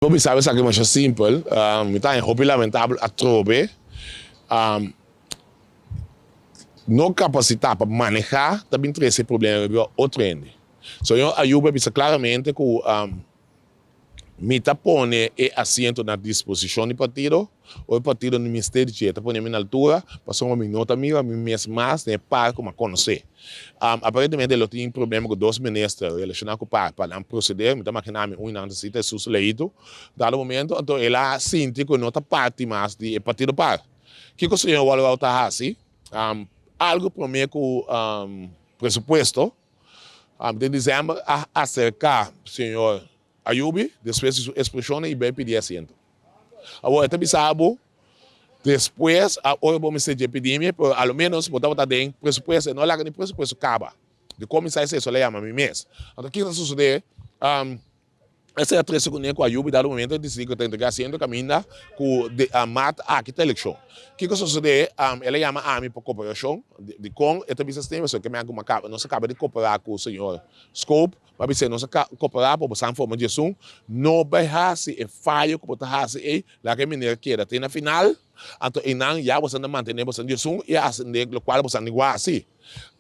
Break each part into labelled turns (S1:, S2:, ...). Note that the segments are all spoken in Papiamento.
S1: Bo bisa esaki masha simpel, mi ta haña hopi lamentabel atrobe no kapasitá pa manehá ta bin trese problema riba otro hende. Señor Ayub a bisa klaramente ku mi ta pone e asiento na disposishon di partido, ora e partido no mester di dje ta pone mi na altura pasobra mi no ta mira mi mes mas den e par ku mi a konosé. Aparentemente lo tin problema ku dos minister relashoná ku par pa nan proseder, mi ta maginá mi un nan ta sita Jesus Leito dado momento, anto el a sinti ku e no ta parti mas di e partido par. Kiko señor Wallerau ta hasi? Algu promé ku presupuesto den december a aserká señor Ayubi despues di su expresionnan y bay pidi asiento. Awor e ta bisa bo despues a ora bo mester dje pidi mi pero a lo menos bo tabata den presupuesto e no a laga ni presupuesto caba di cuminsa esey so la yama mi mes. Anto kico ta sucede esey a trece cune cu Ayubi dado momento a dicidi cu ta entrega asiento caminda cu maart aki ta eleccion. Kico sucede el a yama ami pa cooperacion dicon e ta bisa asina pasobra ke men nos a caba di coopera cu señor Scope. Pa bis'é, Nos a koperá pa bo san forma djesun, no bai hasi e fayo ku bo ta hasi ei, laga e meneer keda te na final, anto einan ya boso ta mantené boso djesun i asendé lokual boso a nigu hasi.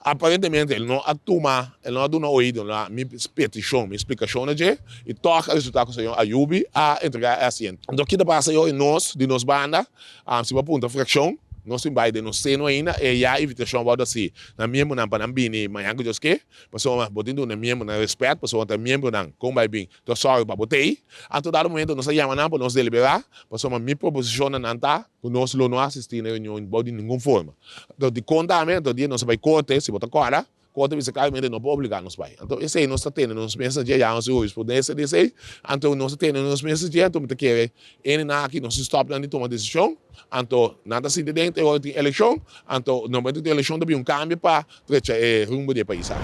S1: Aparentemente el no a tuma, el no a duna oido na mi petishon, mi splikashon na dje, i tòg a resultá ku señor Ayubi a entregá e asiento. Anto ki ta pasa yo'i nos di nos banda? Si bo a puntra frakshon, nos tin bai den nos seno ainda, e ya invitashon a wòrdu hasi na miembronan pa nan bini mañan ku Dios ke. Pasobra bo tin duna e miembronan rèspèt, pasobra ta e miembronan kon bai bin ta sòru pa bo t'ei. Anto dado momento nos a yama nan pa nos deliberá, pasobra mi proposishon na nan ta ku nos lo no asistí na e reunion bou di ningun forma. Anto dikon tambe? Anto dia nos a bai korte, si bo ta kòrda, korte bisa klaramente no por obligá nos bai. Anto esei nos ta tene nos mes na dje, ya nos a hurisprudensia di esei, anto nos ta tene nos mes na dje, anto mi ta kere Ene nan aki nos tin stop nan di tuma desishon, anto nan ta sinti den te ora tin elekshon, anto na momento ku tin elekshon ta bin un kambio pa trecha e rumbo di e pais aki.